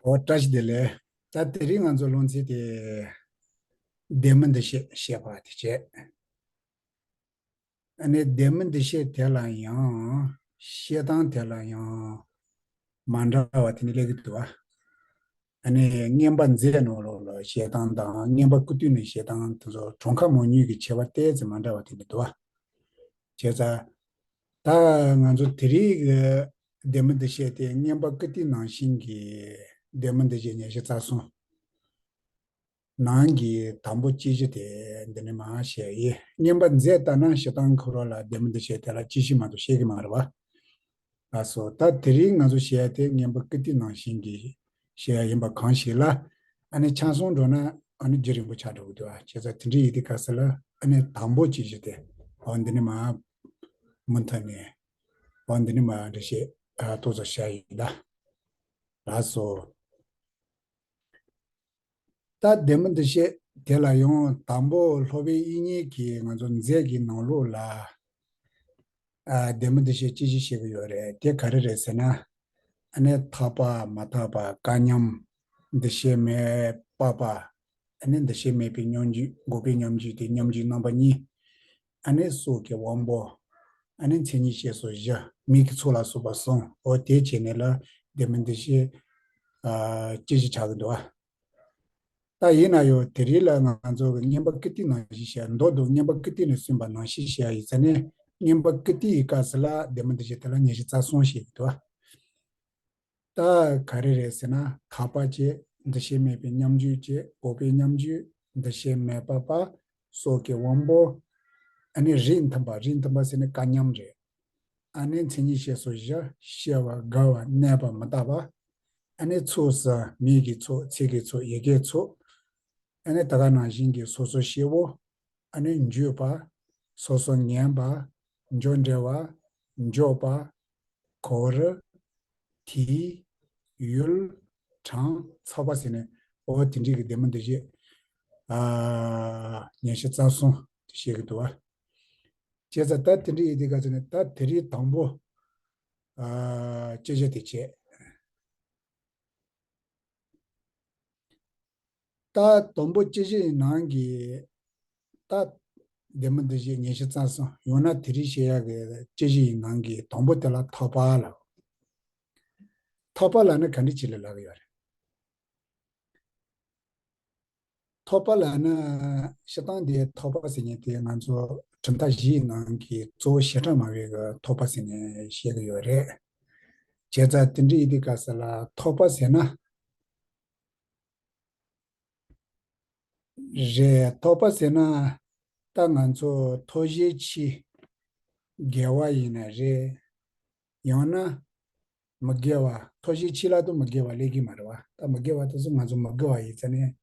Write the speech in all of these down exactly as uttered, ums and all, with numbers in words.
འོ། བཀྲ་ཤིས་བདེ་ལེགས། ད་དེ་རིང་ང་ཚོ་སློབ་ཚན་དེ་ལྡན་མིན་འདུ་བྱེད་བཤད་པ་དེ་བྱས། ཨ་ནི་ལྡན་མིན་འདུ་བྱེད་དེ་ལ་ཡང་བཤད་སྟངས་དེ་ལ་ཡང་མ་འདྲ་བ་དེ་འདྲ་སླེབས་ཀྱི་འདུག་བ། ཨ་ནི་རྔན་པ་མཛེས་ནང་ལོགས་ལ་བཤད་སྟངས་དང་རྔན་པ་ཀི་ཏི་ནང་བཤད་སྟངས་དེ་ཚོ་གྲངས་ཀ་མང་ཉུང་གི་ཁྱད་པར་ཏོག་ཙམ་མ་འདྲ་བ་དེ་འདྲ་འདུག་བ། བྱས་ཙང་། ད་ང་ཚོ་དེ་རིང་གི་ལྡན་མིན་འདུ་བྱེད་དེ་རྔན་པ་ཀི་ཏི་ནང་བཞིན་གྱི་ལྡན་མིན་འདུ་བྱེད་ཉེར་བཞི་རྩ་གསུམ་ནང་གི་དང་པོ་དཔྱད་གཞི་དེ་འདི་ནས་མར་བཤད་ཡིན། རྔན་པ་མཛེས་ལྟར་ན་བྱེད་སྟངས་ཁོ་རང་ལ་ལྡན་མིན་འདུ་བྱེད་དེ་ལ་དཔྱད་གཞི་མ་གཏོགས་བཤད་ཀྱི་མ་རེད་བ། ལགས་སོ། ད་དེ་རིང་ང་ཚོ་བཤད་ཡ་དེ་རྔན་པ་ཀི་ཏི་ནང་བཞིན་གྱི་བཤད་ཡ་ཡིན་པ་གང་ཞིག་ལ། ཨ་ནི་ཆ་ཚང་འགྲོ་ན་ཨ་ནི་རྒྱུན་རིང་པོ་ཆགས་འགྲོ་གི་འདུག་ཨ། བྱས་ཙང་དེ་འདྲ་ཡིན་དུས་སྐབས་སུ་ལ་ཨ་ནི་དང་པོ་དཔྱད་གཞི་དེ་འོ་འདི་ནས་མར་མུ་མཐུད་ནས་འོ་འདི་ནས་མར་འགྲེལ་བཤད་ཨ་ཏོག་ཙམ་བྱ་ཡིན་ད། ལགས་སོ། ད་ལྡན་མིན་འདུ་བྱེད་དེ་ལ་ཡང་དང་པོ་སློབ་དཔོན་དབྱིག་གཉེན་གྱིས་ང་ཚོ་མཛེས་ཀྱི་ནང་ལོགས་ལ། ཨ། ལྡན་མིན་འདུ་བྱེད་དཔྱད་གཞི་བཤད་ཀྱི་ཡོད་རེད། དེ་ག་རེ་རེད་ཟེར་ན། ཨ་ནི་ཐག་པ་མ་ཐག་པ་སྐལ་མཉམ། འདུ་བྱེད་མེད་པ་པ། ཨ་ནི་འདུ་བྱེད་མེད་པའི་སྙོམས་འཇུག་འགོག་པའི་སྙོམས་འཇུག་དེ་སྙོམས་འཇུག་རྣམ་པ་གཉིས། ཨ་ནི་སྲོག་གི་དབང་པོ། ཨ་ནི་མཚན་ཉིད་བཤད་སོ་བཞི། མིག་གི་ཚོགས་ལ་སོགས་པ་གསུམ། འོ་དེ་བྱས་ནས་ལ་ལྡན་མིན་འདུ་བྱེད་ཨ་དཔྱད་གཞི་ཆགས་ཀྱི་འདུག་ཨ། ད་ཡིན་ན་ཡང་དེ་རིང་ལ་ང་ཚོ་གི་རྔན་པ་ཀི་ཏི་ནང་བཞིན་བཤད། མདོར་བསྡུས་རྔན་པ་ཀི་ཏི་ནས་གསུངས་པ་ནང་བཞིན་བཤད་ཡིན་ཙང་ནས་རྔན་པ་ཀི་ཏི་ཡི་སྐབས་སུ་ལ་ལྡན་མིན་འདུ་བྱེད་དེ་ལ་ཉེར་བཞི་རྩ་གསུམ་བཤད་ཀྱི་འདུག་ཨ། ད་ག་རེ་རེད་ཟེར་ན། ཐག་པ་བཅད། འདུ་བྱེད་མེད་པའི་སྙོམས་འཇུག་བཅད། འགོག་པའི་སྙོམས་འཇུག་འདུ་བྱེད་མེད་པ་པ། སྲོག་གི་དབང་པོ། ཨ་ནི་རིགས་མཐུན་པ། རིགས་མཐུན་པ་ཟེར་ན་སྐལ་མཉམ་རེད། ཨ་ནི་མཚན་ཉིད་བཤད་སོ་བཞི། སྐྱེ་བ་རྒ་བ་གནས་པ་མི་རྟག་པ། ཨ་ནི་ཚོགས་སུ་མིག་གི་ཚོགས། ཚིག་གི་ཚོགས། ཡི་གེའི་ཚོགས། ཨ་ནི་ད་ག་ནང་བཞིན་གྱི་སོ་སོ་སྐྱེ་བོ། ཨ་ནི་འཇུག་པ། སོ་སོ་ངན་པ། འཇུག་འབྲས་པ། འཇོག་པ། གོ་རུ། དུས། ཡུལ། གྲངས། ཚོགས་པ་ཟེར་ནས་འོ་དེ་འདྲའི་གི་ལྡན་མིན་འདུ་བྱེད་ཨ་ཉེར་བཞི་རྩ་གསུམ་དེ་བཤད་ཀྱི་འདུག་བ། བྱས་ཙང་ད་དེ་འདྲ་ཡིན་དུས་ག་ཚོད་ནས་ད་དེ་རིང་དང་པོ་ཨ་དཔྱད་གཞི་དེ་བྱས། ད་དང་པོ་དཔྱད་གཞི་ཡི་ནང་གི་ད་ལྡན་མིན་འདུ་བྱེད་ཉེར་བཞི་རྩ་གསུམ། ཡང་ན་དེ་རིང་བཤད་ཡག་གི་དཔྱད་གཞི་ཡི་ནང་གི་དང་པོ་དེ་ལ་ཐག་པ་ལབ། ཐག་པ་ལབ་ན་ག་འདྲ་ཅིག་ལ་ལབ་ཀྱི་ཡོད་རེད། ཐག་པ་ལབ་ན་སྤྱིར་བཏང་དེ་ཐག་པ་ཟེར་མཁན་དེ་ང་ཚོ་གྲུབ་མཐའ་བཞིའི་ནང་གི་གཙོ་བོ་བྱེ་བྲག་སྨྲ་བས་ཀྱི་ཐག་པ་ཟེར་ནས་བཤད་ཀྱི་ཡོད་རེད། བྱས་ཙང་དེ་འདྲ་ཡིན་དུས་སྐབས་སུ་ལ་ཐག་པ་ཟེར་ན། རེད། ཐག་པ་ཟེར་ན་ད་ང་ཚོ་ཐོགས་བཞེས་ཕྱིའི་དགེ་བ་ཡིན་ན་རེད། ཡང་ན་མི་དགེ་བ། ཐོགས་བཞེས་ཕྱིའི་ལ་དུ་མི་དགེ་བ་སླེབས་ཀྱི་མ་རེད་བ། ད་མི་དགེ་བ་དེ་ཚོ་ང་ཚོ་མི་དགེ་བ་ཡིན་ཙང་ནས་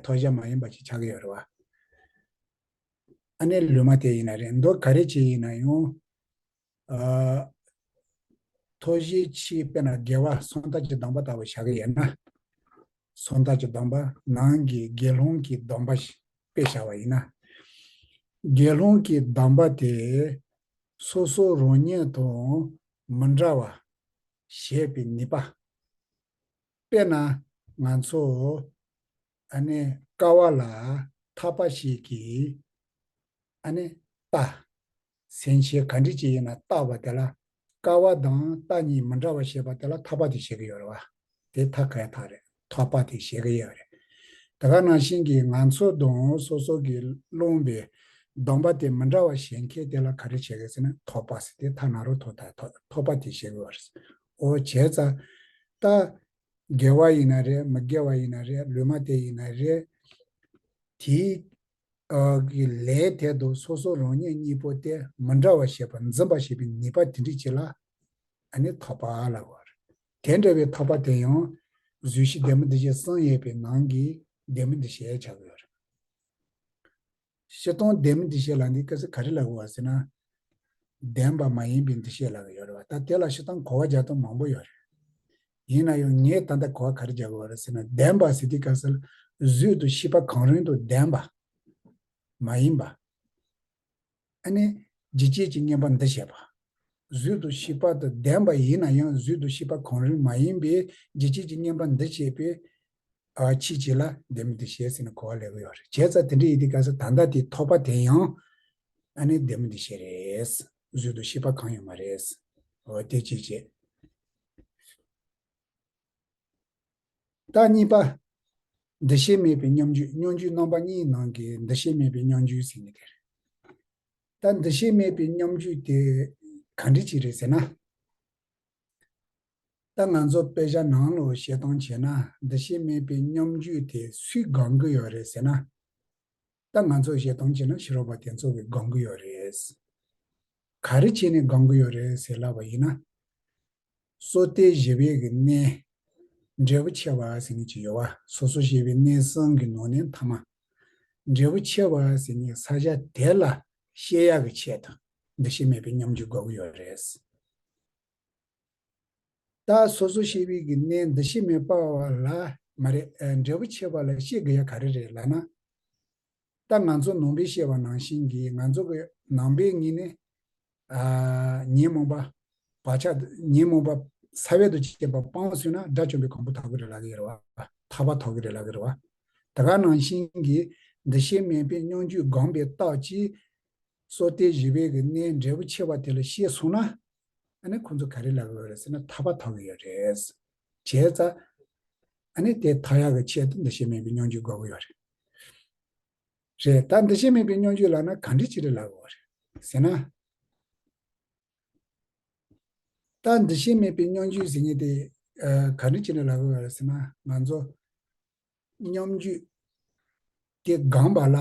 ཐོགས་བཞེས་མ་ཡིན་པ་ཞིག་ཆགས་ཀྱི་ཡོད་རེད་བ། ཨ་ནི་ལུས་མ་དེ་ཡིན་ན་རེད། མདོ་ག་རེ་བྱས་ཡིན་ན་ཡང་། ཨ། ཐོགས་བཞེས་ཕྱིའི་དཔེར་ན་དགེ་བ་སོང་ཐར་གྱི་སྡོམ་པ་ལྟ་བུ་བཞག་གི་ཡོད་ན། སོང་ཐར་གྱི་སྡོམ་པ་ནང་གི་དགེ་སློང་གི་སྡོམ་པ་ཞིག་དཔེ་བཞག་པ་ཡིན་ན། དགེ་སློང་གི་སྡོམ་པ་དེ་སོ་སོ་རང་ཉིད་དང་མི་འདྲ་བ་བྱེད་པའི་ནུས་པ། དཔེར་ན་ང་ཚོ་ཨ་ནི་ཀ་བ་ལ་ཐག་པ་ཞིག་གིས་ཨ་ནི་རྟ། སེམས་ཅན་ག་འདྲ་ཅིག་ཡིན་ན་བཏགས་པ་དེ་ལ་ཀ་བ་དང་རྟ་གཉིས་མི་འདྲ་བ་བྱེད་པ་དེ་ལ་ཐག་པ་དེ་བྱེད་ཀྱི་ཡོད་རེད་བ། དེ་ཐག་གི་ཐག་རེད། ཐག་པ་དེ་བྱེད་ཀྱི་ཡོད་རེད། དེ་ག་ནང་བཞིན་གྱི་ང་ཚོ་དང་སོ་སོ་གིས་བླངས་པའི་སྡོམ་པ་དེ་མི་འདྲ་བ་བྱེད་མཁན་དེ་ལ་ག་རེ་བྱེད་ཀྱི་ཟེར་ན་ཐག་པ་ཟེར། དེ་ཐག་ན་རོ་ཐོག་ཐག་ཐག་པ་དེ་བྱེད་ཀྱི་ཡོད་རེད། འོ་བྱས་ཙང་ད། དགེ་བ་ཡིན་ན་རེད། མི་དགེ་བ་ཡིན་ན་རེད། ལུས་མ་དེ་ཡིན་ན་རེད། དེའི་ཨ་གི་ལས་དེ་དང་སོ་སོ་རང་ཉིད་གཉིས་པོ་དེ་མི་འདྲ་བ་བྱེད་པ། འཛིན་པ་བྱེད་པའི་ནུས་པ་དེ་འདྲ་ཅིག་ལ་ཨ་ནི་ཐག་པ་ལབ་པ་རེད། དེ་འདྲ་བའི་ཐག་པ་དེ་ཡང་གཟུགས་གཞི་ལྡན་མིན་འདུ་བྱེད་གསུམ་ཡོད་པའི་ནང་གི་ལྡན་མིན་འདུ་བྱེད་ཆགས་ཀྱི་ཡོད་རེད། སྤྱིར་བཏང་ལྡན་མིན་འདུ་བྱེད་ལབ་དུས་སྐབས་སུ་ག་རེ་ལབ་དགོས་པ་ཟེར་ན། ལྡན་པ་མ་ཡིན་པའི་འདུ་བྱེད་ལབ་ཀྱི་ཡོད་རེད་བ། ད་དེ་ལ་སྤྱིར་བཏང་གོ་བ་རྒྱག་སྟངས་མང་པོ་ཡོད་རེད། ཡིན་ན་ཡང་ངས་ད་ལྟ་གོ་བ་ག་རེ་རྒྱག་དགོས་པ་རེད་ཟེར་ན། ལྡན་པ་ཟེར་དུས་སྐབས་སུ་གཟུགས་དང་ཤེས་པ་གང་རུང་དང་ལྡན་པ་མ་ཡིན་པ། ཨ་ནི་ཇི་སྐད་ཅིག་མངོན་པར་འདུ་བྱེད་པ། གཟུགས་དང་ཤེས་པ་དང་ལྡན་པ་ཡིན་ན་ཡང་གཟུགས་དང་ཤེས་པ་གང་རུང་མ་ཡིན་པའི་འཇིག་བྱེད་ཀྱི་བརྙས་པ་འདུ་བྱེད་པའི་ཨ་ཕྱིན་ཅི་ལ་ལྡན་མིན་འདུ་བྱེད་ཟེར་ནས་གོ་བ་ལེན་གྱི་ཡོད་རེད། བྱས་ཙང་དེ་འདྲ་ཡིན་དུས་སྐབས་སུ་ད་ལྟ་དེའི་ཐོབ་པ་དེ་ཡང་ཨ་ནི་ལྡན་མིན་འདུ་བྱེད་རེད། གཟུགས་དང་ཤེས་པ་གང་ཡང་མ་རེད། འོ་དེ་གཅིག་བྱས། ད་གཉིས་པ། འདུ་ཤེས་མེད་པའི་སྙོམས་འཇུག་སྙོམས་འཇུག་རྣམ་པ་གཉིས་ནང་གི་འདུ་ཤེས་མེད་པའི་སྙོམས་འཇུག་ཟེར་མཁན་དེ་རེད། ད་འདུ་ཤེས་མེད་པའི་སྙོམས་འཇུག་དེ་ག་འདྲ་ཅིག་རེད་ཟེར་ན། ད་ང་ཚོ་དཔེ་ཆ་ནང་ལ་བཤད་སྟངས་བྱས་ན་འདུ་ཤེས་མེད་པའི་སྙོམས་འཇུག་དེ་སུས་སྒོམ་གྱི་ཡོད་རེད་ཟེར་ན། ད་ང་ཚོ་བཤད་སྟངས་བྱས་ན་ཕྱི་རོལ་པ་དེ་ཚོ་གིས་སྒོམ་གྱི་ཡོད་རེད། ག་རེ་བྱས་ནས་སྒོམ་གྱི་ཡོད་རེད་ཟེར་ལབ་པ་ཡིན་ན། སོ་ཐར་བཞི་པའི་གི་གནས། འབྲས་བུ་ཆེ་བ་ཟེར་མཁན་ཅིག་ཡོད་པ། སོ་སོ་སྐྱེ་བོའི་གནས་གསུམ་གྱི་ནང་ནས་ཐ་མ། འབྲས་བུ་ཆེ་བ་ཟེར་མཁན་ས་ཆ་དེ་ལ་སྐྱེ་ཡག་གི་ཆེད་དུ་འདུ་ཤེས་མེད་པའི་སྙོམས་འཇུག་དགོས་ཀྱི་ཡོད་རེད། ད་སོ་སོ་སྐྱེ་བོའི་གི་གནས་འདུ་ཤེས་མེད་པ་ལ་མ་རེད། ཨ་འབྲས་བུ་ཆེ་བ་ལ་སྐྱེ་དགོས་ཡག་ག་རེ་རེད་ལབ་ན། ད་ང་ཚོ་ནང་པའི་བཤད་པ་ནང་བཞིན་གྱི་ང་ཚོ་གི་ནང་པའི་ངོས་ནས་ཨ་ཉོན་མོངས་པ་བག་ཆགས་ཉོན་མོངས་པ་ས་བོན་དང་བཅས་པ་སྤངས་ཟིན་ན་དགྲ་བཅོམ་པའི་གོ་འཕང་ཐོབ་ཀྱི་རེད་ལབ་ཀྱི་རེད་བ། ཐར་པ་ཐོབ་ཀྱི་རེད་ལབ་ཀྱི་རེད་བ། དེ་ག་ནང་བཞིན་གྱི་འདུ་ཤེས་མེད་པའི་སྙོམས་འཇུག་སྒོམ་པའི་རྟགས་ཀྱིས་སོ་ཐར་བཞི་པའི་གི་གནས་འབྲས་བུ་ཆེ་བ་དེ་ལ་སྐྱེས་སོང་ན། ཨ་ནི་ཁོང་ཚོ་ག་རེ་ལབ་ཀྱི་ཡོད་རེད་ཟེར་ན་ཐར་པ་ཐོབ་ཀྱི་ཡོད་རེད། བྱས་ཙང་། ཨ་ནི་དེ་ཐར་ཡག་གི་ཆེད་དུ་འདུ་ཤེས་མེད་པའི་སྙོམས་འཇུག་དགོས་ཀྱི་ཡོད་རེད། རེད། ད་འདུ་ཤེས་མེད་པའི་སྙོམས་འཇུག་ལབ་ན་ག་འདྲ་ཅིག་རེད་ལབ་ཀྱི་ཡོད་རེད་ཟེར་ན། ད་འདུ་ཤེས་མེད་པའི་སྙོམས་འཇུག་ཟེར་མཁན་དེ་ཨ་ག་འདྲ་ཅིག་རེད་ལབ་ཀྱི་ཡོད་རེད་ཟེར་ན་ང་ཚོ། སྙོམས་འཇུག་དེ་སྒོམ་པ་ལ་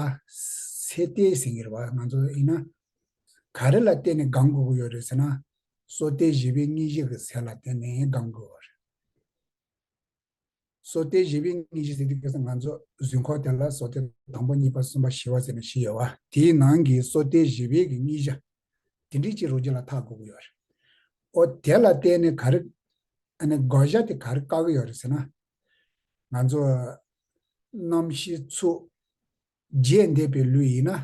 ཚད་ལྡན་ཟེར་གྱི་རེད་བ། ང་ཚོ་ཡིན་ན་ག་རེ་ལ་བརྟེན་ནས་སྒོམ་དགོས་ཀྱི་ཡོད་རེད་ཟེར་ན། སོ་ཐར་བཞི་པའི་དངོས་གཞི་གི་ཚད་ལ་བརྟེན་ནས་སྒོམ་དགོས་ཀྱི་ཡོད་རེད། སོ་ཐར་བཞི་པའི་དངོས་གཞི་ཟེར་དུས་སྐབས་སུ་ང་ཚོ་གཟུགས་འཁོར་དེ་ལ་སོ་ཐར་དང་པོ་གཉིས་པ་གསུམ་པ་བཞི་པ་ཟེར་ནས་བཞི་ཡོད་བ། དེའི་ནང་གི་སོ་ཐར་བཞི་པའི་གི་དངོས་གཞི། དེ་འདྲའི་ཅིག་རང་རྒྱུད་ལ་ཐེག་དགོས་ཀྱི་ཡོད་རེད། ཨོ་དེ་ལ་བརྟེན་ནས་ག་རེ། ཨ་ནི་དགོངས་བཞག་དེ་ག་རེ་བཀག་གི་ཡོད་རེད་ཟེར་ན། ང་ཚོ་རྣམ་ཤེས་ཚོགས་བརྒྱད་འདས་པའི་ལུགས་ཡིན་ན།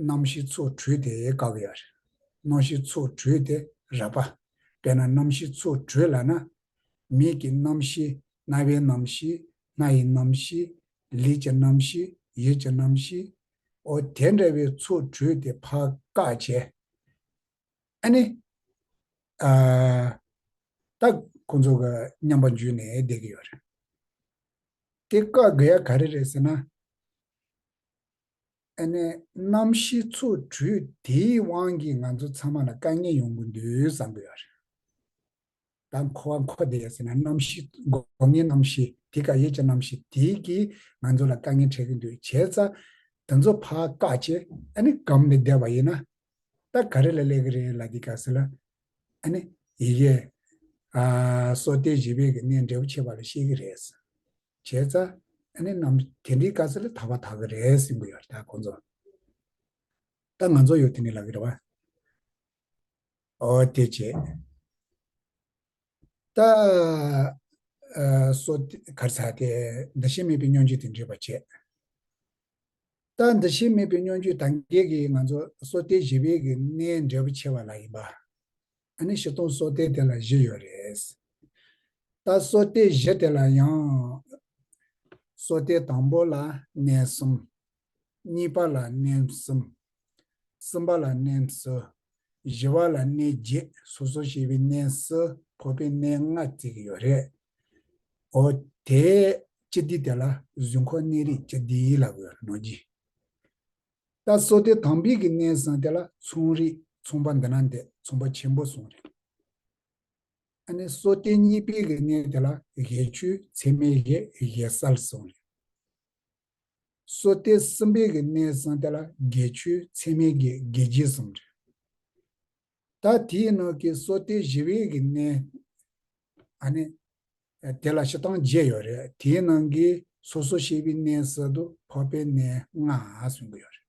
རྣམ་ཤེས་ཚོགས་དྲུག་དེ་བཀག་གི་ཡོད་རེད། རྣམ་ཤེས་ཚོགས་དྲུག་དེ་རགས་པ། དཔེར་ན་རྣམ་ཤེས་ཚོགས་དྲུག་ལབ་ན། མིག་གི་རྣམ་ཤེས། རྣ་བའི་རྣམ་ཤེས། སྣ་ཡི་རྣམ་ཤེས། ལུས་ཀྱི་རྣམ་ཤེས། ཡིད་ཀྱི་རྣམ་ཤེས། འོ་དེ་འདྲ་བའི་ཚོགས་དྲུག་དེ་ཕར་བཀག་བྱས། ཨ་ནི། ཨ། ད་ཁོང་ཚོ་གི་མཉམ་པར་འཇུག་ནས་བསྡད་ཀྱི་ཡོད་རེད། དེ་བཀག་དགོས་ཡ་ག་རེ་རེད་ཟེར་ན། ཨ་ནི་རྣམ་ཤེས་ཚོགས་དྲུག་དེའི་དབང་གིས་ང་ཚོ་ཚང་མ་ལ་དཀའ་ངལ་ཡོང་གི་འདུག་བསམ་གྱི་ཡོད་རེད། ད་འཁོར་བ་འཁོར་བསྡད་ཡོད་ཟེར་ན་རྣམ་ཤེས་སྒོ་ལྔའི་རྣམ་ཤེས་དེ་ག་ཡིད་ཀྱི་རྣམ་ཤེས་དེ་གིས་ང་ཚོ་ལ་དཀའ་ངལ་འཕྲད་ཀྱི་འདུག་བྱས་ཙང་དེ་ཚོ་ཕར་བཀག་བྱས་ཨ་ནི་སྒོམ་ནས་བསྡད་པ་ཡིན་ན། ད་ག་རེ་ལ་སླེབས་ཀྱི་རེད་ལབ་དུས་སྐབས་སུ་ལ། ཨ་ནི་ཡི་གེ་ཨ་སོ་ཐར་བཞི་པའི་གི་གནས་འབྲས་བུ་ཆེ་བ་ལ་སྐྱེ་གི་རེད། བྱས་ཙང་ཨ་ནི་ནམ་དེ་འདྲའི་སྐབས་སུ་ལ་ཐར་པ་ཐོབ་ཀྱི་རེད་ཟེར་གྱི་ཡོད་རེད་ད་ཁོང་ཚོ། ད་ང་ཚོ་ཡོད་དེ་ནི་ལབ་ཀྱི་རེད་བ། ཨོ་དེ་བྱས། ད་ཨ་སོ་ག་རེ་ཟེར་དེ་འདུ་ཤེས་མེད་པའི་སྙོམས་འཇུག་དེ་འགྲིག་པ་བྱས། ད་འདུ་ཤེས་མེད་པའི་སྙོམས་འཇུག་ད་གིན་གྱི་ང་ཚོ་སོ་ཐར་བཞི་པའི་གི་གནས་འབྲས་བུ་ཆེ་བ་ལ་ཡིན་པ། ཨ་ནི་སྤྱིར་བཏང་སོ་ཐར་དེ་ལ་བཞི་ཡོད་རེད། ད་སོ་ཐར་བཞི་དེ་ལ་ཡང་། སོ་ཐར་དང་པོ་ལ་གནས་གསུམ། གཉིས་པ་ལ་གནས་གསུམ། གསུམ་པ་ལ་གནས་གསུམ། བཞི་པ་ལ་གནས་བརྒྱད། སོ་སོ་སྐྱེ་བོའི་གནས་གསུམ། འཕགས་པའི་གནས་ལྔ་བརྩི་གི་ཡོད་རེད། འོ་དེ་སྤྱི་དེ་དེ་ལ་གཟུགས་འཁོར་གནས་རིས་སྤྱི་དེ་ལབ་ཀྱི་ཡོད་རེད་ནོར་གྱིས། ད་སོ་ཐར་དང་པོའི་གི་གནས་གསུམ་དེ་ལ་ཚངས་རིས་ཚངས་པ་འདི་ན་འདི་ཚངས་པ་ཆེན་པོ་གསུམ་རེད། ཨ་ནི་སོ་ཐར་གཉིས་པའི་གི་གནས་དེ་ལ་བརྒྱད་ཅུ་ཚད་མེད་བརྒྱད་བརྒྱད་གསལ་གསུམ་རེད། སོ་ཐར་གསུམ་པའི་གི་གནས་གསུམ་དེ་ལ་བརྒྱད་ཅུ་ཚད་མེད་བརྒྱད་བརྒྱད་བརྒྱད་གསུམ་རེད། ད་དེའི་ནང་གི་སོ་ཐར་བཞི་པའི་གི་གནས། ཨ་ནི། དེ་ལ་སྤྱིར་བཏང་བརྒྱད་ཡོད་རེད། དེའི་ནང་གི་སོ་སོ་སྐྱེ་བོའི་གནས་གསུམ་དང་འཕགས་པའི་གནས་ལྔ་གསུང་གི་ཡོད་རེད།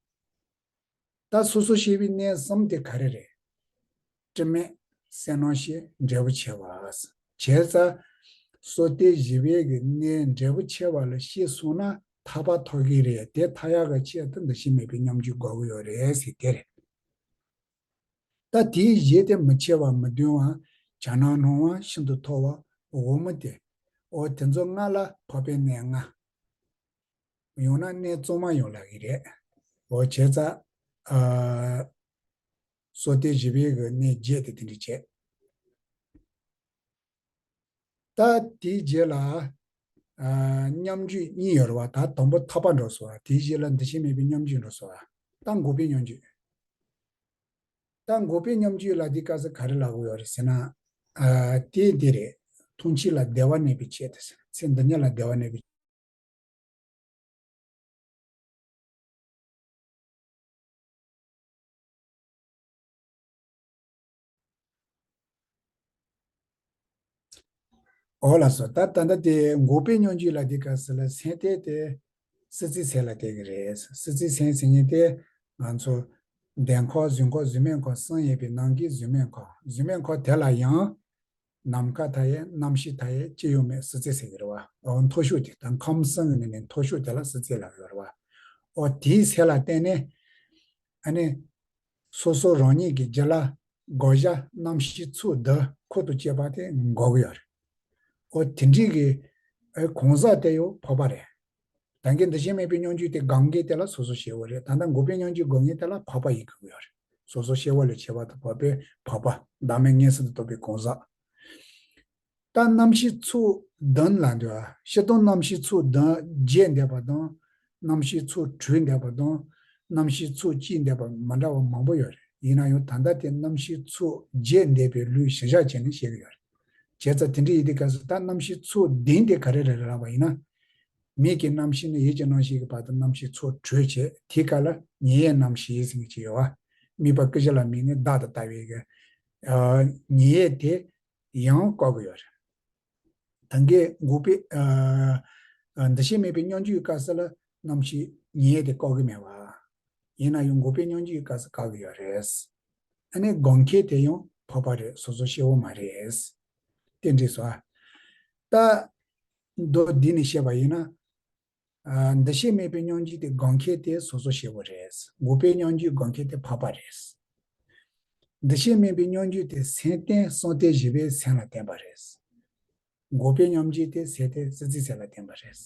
ད་སོ་སོ་སྐྱེ་བོའི་གནས་གསུམ་དེ་ག་རེ་རེད། དྲི་མེད། གསལ་སྣང་ཞེས་འབྲས་བུ་ཆེ་བ། བྱས་ཙང་། སོ་ཐར་བཞི་པའི་གི་གནས་འབྲས་བུ་ཆེ་བ་ལ་སྐྱེས་སོང་ན་ཐར་པ་ཐོབ་ཀྱི་རེད། དེ་ཐར་ཡག་གི་ཆེད་དུ་འདུ་ཤེས་མེད་པའི་སྙོམས་འཇུག་དགོས་ཀྱི་ཡོད་རེད་ཟེར་དེ་རེད། ད་ ད་དེའི་གཞི་དེ་མི་ཆེ་བ་མི་བདུན་བ། བྱ་ནང་སྣང་བ་ཤིན་ཏུ་མཐོ་བ་འོག་མིན་ཏེ། འོ་དེ་ཚོ་ལྔ་ལ་འཕགས་པའི་གནས་ལྔ། ཡང་ན་གནས་གཙང་མ་ཡང་ལབ་ཀྱི་རེད། འོ་བྱས་ཙང་། ཨ། སོ་ཐར་བཞི་པའི་གི་གནས་བརྒྱད་དེ་དེ་འདྲ་བྱས། ད་དེའི་རྗེས་ལ། ཨ། སྙོམས་འཇུག་གཉིས་ཡོད་རེད་བ། ད་དང་པོ་ཐར་པ་འགྲོ་སོང་བ། དེའི་རྗེས་ལ་འདུ་ཤེས་མེད་པའི་སྙོམས་འཇུག་འགྲོ་སོང་བ། ད་འགོག་པའི་སྙོམས་འཇུག་ད་འགོག་པའི་སྙོམས་འཇུག་ལ་འདི་སྐབས་སུ་ག་རེ་ལབ་དགོས་ཡོད་རེད་ཟེར་ན། ཨ། དེ་འདི་རེད། ཐུགས་རྗེ་ལ་བདེ་བ་གནས་པའི་ཆེད་དུ་ཟེར། ཚེ་འདི་ཉིད་ལ་བདེ་བ་གནས་པའི། འོ་ལགས་སོ། ད་ད་ལྟ་དེ་འགོག་པའི་སྙོམས་འཇུག་ལ་འདི་སྐབས་སུ་ལ་སེམས་གཏད་དེ་སྲིད་རྩེའི་སེམས་ལ་གཏད་ཀྱི་རེད། སྲིད་རྩེའི་སེམས་ཟེར་མཁན་དེ་ང་ཚོ་འདོད་ཁམས་གཟུགས་ཁམས་གཟུགས་མེད་ཁམས་གསུམ་ཡོད་པའི་ནང་གི་གཟུགས་མེད་ཁམས། གཟུགས་མེད་ཁམས་དེ་ལ་ཡང་ནམ་མཁའ་མཐའ་ཡས་རྣམ་ཤེས་མཐའ་ཡས་ཅི་ཡང་མེད་སྲིད་རྩེ་ཟེར་གྱི་རེད་བ། འོ་མཐོ་ཤོས་དེ་དང་ཁམས་གསུམ་གྱི་ནང་ནས་མཐོ་ཤོས་དེ་ལ་སྲིད་རྩེ་ལབ་ཡོད་རེད་བ། འོ་དེའི་སེམས་ལ་བརྟེན་ནས་ཨ་ནི་སོ་སོ་རང་ཉིད་ཀྱི་རྒྱུད་ལ་དགག་བྱ་རྣམ་ཤེས་ཚུལ་བདུན་ཁོ་ཐག་བཅད་པ་དེ་འགོག་གི་ཡོད་རེད། འོ་དེ་འདྲའི་གི་ཨེ་གང་ཟག་དེ་ཡང་འཕགས་པ་རེད། ད་གིན་འདུ་ཤེས་མེད་པའི་སྙོམས་འཇུག་དེ་སྒོམ་མཁན་དེ་ལ་སོ་སོ་སྐྱེ་བོ་རེད། ད་ལྟ་འགོག་པའི་སྙོམས་འཇུག་སྒོམ་མཁན་དེ་ལ་འཕགས་པ་ཡིན་དགོས་ཀྱི་ཡོད་རེད། སོ་སོ་སྐྱེ་བོ་ལས་ཁྱད་པར་དུ་འཕགས་པའི་འཕགས་པ་བདག་མེད་མངོན་སུམ་དུ་རྟོགས་པའི་གང་ཟག་ད་རྣམ་ཤེས་ཚུལ་བདུན་ལ་འདུ་བ། སྤྱིར་བཏང་རྣམ་ཤེས་ཚུལ་བདུན་རྒྱས་འདེབས་པ་དང་། རྣམ་ཤེས་ཚུལ་དྲུག་འདེབས་པ་དང་། རྣམ་ཤེས་ཚུལ་གཅིག་འདེབས་པ་མི་འདྲ་བ་མང་པོ་ཡོད་རེད། ཡིན་ན་ཡང་ད་ལྟ་དེ་རྣམ་ཤེས་ཚུལ་རྒྱས་འདེབས་པའི་ལུགས་གཞི་བཞག་བྱས་ནས་བཤད་ཀྱི་ཡོད་རེད། བྱས་ཙང་དེ་འདྲ་ཡིན་དུས་སྐབས་སུ་ད་རྣམ་ཤེས་ཚུལ་བདུན་དེ་ག་རེ་རེད་ལབ་པ་ཡིན་ན། མིག་གི་རྣམ་ཤེས་ནས་ཡིད་ཀྱི་རྣམ་ཤེས་ཀྱི་བར་དུ་རྣམ་ཤེས་ཚུལ་དྲུག་བྱས། དེའི་སྐབས་ལ་ཉེར་དབྱེ་རྣམ་ཤེས་ཟེར་མཁན་ཅིག་ཡོད་བ། དམིགས་པ་ཀུན་གཞི་ལ་དམིགས་ནས་བདག་ཏུ་ལྟ་བའི་གི་ཨ་ཉེར་དབྱེ་དེ་ཡང་བཀག་གི་ཡོད་རེད། ད་གིན་འགོག་པའི་ཨ་ཨ་འདུ་ཤེས་མེད་པའི་སྙོམས་འཇུག་གི་སྐབས་སུ་ལ་རྣམ་ཤེས་ཉེར་དབྱེ་དེ་བཀག་གི་མེད་བ། ཡིན་ན་ཡང་འགོག་པའི་སྙོམས་འཇུག་གི་སྐབས་སུ་བཀག་གི་ཡོད་རེད། ཨ་ནི་སྒོམ་མཁན་དེ་ཡང་འཕགས་པ་རེད། སོ་སོ་སྐྱེ་བོ་མ་རེད། དེ་འདྲ་སོ། ད་མདོ་འདི་ནས་བཤད་པ་ཡིན་ན། ཨ་འདུ་ཤེས་མེད་པའི་སྙོམས་འཇུག་དེ་སྒོམ་མཁན་དེ་སོ་སོ་སྐྱེ་བོ་རེད། འགོག་པའི་སྙོམས་འཇུག་སྒོམ་མཁན་དེ་འཕགས་པ་རེད། འདུ་ཤེས་མེད་པའི་སྙོམས་འཇུག་དེ་སེམས་རྟེན་གསུམ་སྟེ་བཞི་པའི་སེམས་ལ་བརྟེན་པ་རེད། འགོག་པའི་སྙོམས་འཇུག་དེ་སེམས་རྟེན་སྲིད་རྩེའི་སེམས་ལ་བརྟེན་པ་རེད།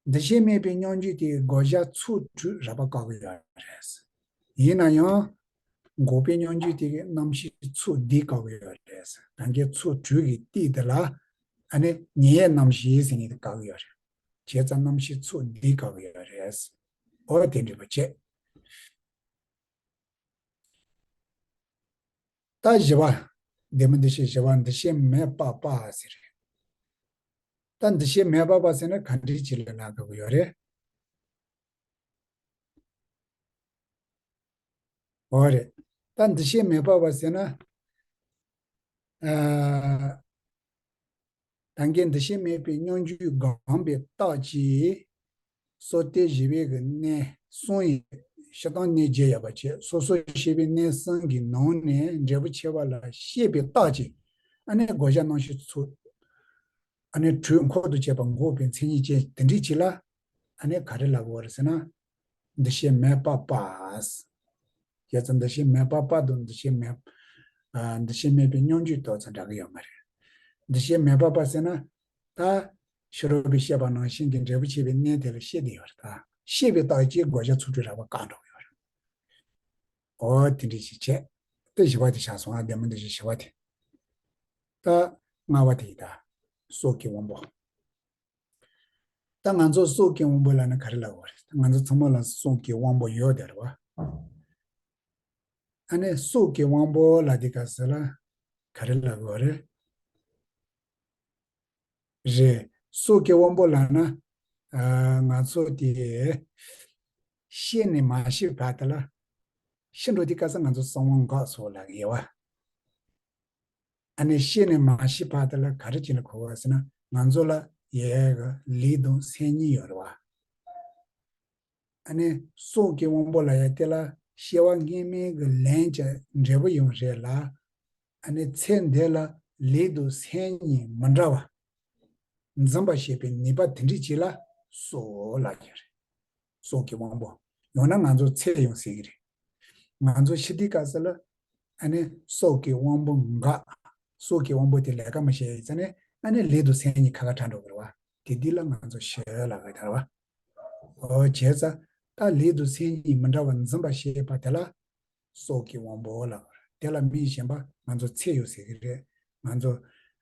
འདུ་ཤེས་མེད་པའི་སྙོམས་འཇུག་དེ་དགག་བྱ་ཚུལ་དྲུག་རགས་པ་བཀག་གི་ཡོད་རེད། ཡིན་ན་ཡང་། འགོག་པའི་སྙོམས་འཇུག་དེ་གི་རྣམ་ཤེས་ཚུལ་བདུན་བཀག་གི་ཡོད་རེད། ད་གིན་ཚུལ་དྲུག་གི་སྟེང་དེ་ལ། ཨ་ནི་ཉེར་དབྱེ་རྣམ་ཤེས་ཟེར་མཁན་དེ་བཀག་གི་ཡོད་རེད། བྱས་ཙང་རྣམ་ཤེས་ཚུལ་བདུན་བཀག་གི་ཡོད་རེད། འོ་དེ་འདྲ་བྱས། ད་བཞི་པ། བདེན་པའི་འདུ་ཤེས་བཞི་པ། འདུ་ཤེས་མེད་པ་པ་ཟེར། ད་འདུ་ཤེས་མེད་པ་པ་ཟེར་ན་ག་འདྲ་ཅིག་ལ་ལབ་དགོས་ཀྱི་ཡོད་རེད། འོ་རེད། ད་འདུ་ཤེས་མེད་པ་པ་ཟེར་ན། ཨ། ད་གིན་འདུ་ཤེས་མེད་པའི་སྙོམས་འཇུག་སྒོམ་པའི་རྟགས་ཀྱིས། སོ་ཐར་བཞི་པའི་གི་གནས་གསུམ་ཡི་སྤྱིར་བཏང་གནས་བརྒྱད་ཡོད་པ་བྱས། སོ་སོར་ཤེས་པའི་གནས་གསུམ་གྱི་ནང་ནས་འབྲས་བུ་ཆེ་བ་ལ་སྐྱེས་པའི་རྟགས་ཀྱིས། ཨ་ནི་དགག་བྱ་རྣམ་ཤེས་ཚུལ། ཨ་ནི་དྲུག་འཁོར་དུ་བཅས་པ་འགོག་པའི་མཚན་ཉིད་ཅན་དེ་འདྲའི་ཅིག་ལ། ཨ་ནི་ག་རེ་ལབ་དགོས་རེད་ཟེར་ན། འདུ་ཤེས་མེད་པ་པ། བྱས་ཙང་འདུ་ཤེས་མེད་པ་པ་དང་འདུ་ཤེས་མེད། ཨ། འདུ་ཤེས་མེད་པའི་སྙོམས་འཇུག་ཏོག་ཙམ་འདྲ་གི་ཡོད་མ་རེད། འདུ་ཤེས་མེད་པ་པ་ཟེར་ན། ད་ཕྱི་རོལ་པས་བཤད་པ་ནང་བཞིན་གྱི་འབྲས་བུ་ཆེ་བའི་གནས་དེ་ལ་སྐྱེས་བསྡད་ཡོད་རེད། ད་སྐྱེས་པའི་རྟགས་ཀྱིས་དགག་བྱ་ཚུལ་དྲུག་རགས་པ་བཀག་འགྲོ་གི་ཡོད་རེད། འོ་དེ་འདྲ་ཞིག་བྱས། དེ་བཞི་པ་དེ་ཆགས་སོང་། ཨ། བདེན་པའི་འདུ་ཤེས་བཞི་པ་དེ། ད་ལྔ་པ་དེ་ཡིན་ད། སྲོག་གི་དབང་པོ། ད་ང་ཚོ་སྲོག་གི་དབང་པོ་ལབ་ན་ག་རེ་ལབ་དགོས་རེད། ད་ང་ཚོ་ཚང་མ་ལ་སྲོག་གི་དབང་པོ་ཡོད་དེ་རེད་བ། ཨ་ནི་སྲོག་གི་དབང་པོ་ལབ་དུས་སྐབས་སུ་ལ་ག་རེ་ལབ་དགོས་རེད། རེད། སྲོག་གི་དབང་པོ་ལབ་ན། ཨ། ང་ཚོ་དེ་སྐྱེས་ནས་མ་ཤི་བར་དུ་ལ། ཤི་འགྲོ་དུས་སྐབས་སུ་ང་ཚོ་གསང་བ་འགགས་སོ་ལབ་ཀྱི་ཡོད་བ། ཨ་ནི་སྐྱེས་ནས་མ་ཤི་བར་དུ་ལ་ག་རེ་བྱས་ནས་གོ་དགོས་ཟེར་ན། ང་ཚོ་ལ་ཡོད་གི་ལུས་དང་སེམས་གཉིས་ཡོད་རེད་བ། ཨ་ནི་སྲོག་གི་དབང་པོ་ལབ་ཡ་དེ་ལ་སྐྱེ་བ་སྔོན་མའི་གི་ལན་གྱི་འབྲས་བུ་ཡང་རེད་ལ། ཨ་ནི་ཚེ་འདི་ལ་ལུས་དང་སེམས་གཉིས་མི་འདྲ་བ་འཛིན་པ་བྱེད་པའི་ནུས་པ་དེ་འདྲ་ཅིག་ལ་སྲོག་ལབ་ཀྱི་རེད། སྲོག་གི་དབང་པོ། ཡང་ན་ང་ཚོ་ཚེ་ཡང་ཟེར་གྱི་རེད། ང་ཚོ་ཤི་དུས་སྐབས་སུ་ལ་ཨ་ནི་སྲོག་གི་དབང་པོ་འགག་སྲོག་གི་དབང་པོ་དེ་ལས་ཀ་མི་བྱེད་ཡིན་ཙང་ནས་ཨ་ནི་ལུས་དང་སེམས་གཉིས་ཁ་ཁ་བྲལ་འགྲོ་གི་རེད་བ། དེ་དུས་ལ་ང་ཚོ་ཤི་ལབ་ཀྱི་ཡོད་རེད་བ། འོ་བྱས་ཙང་ད་ལུས་དང་སེམས་གཉིས་མི་འདྲ་བ་འཛིན་པ་ཞེས་པ་དེ་ལ་སྲོག་གི་དབང་པོ་ལབ་པ་རེད། དེ་ལ་མི་གཞན་པ་ང་ཚོ་ཚེ་ཡོད་ཟེར་གྱི་རེད། ང་ཚོ་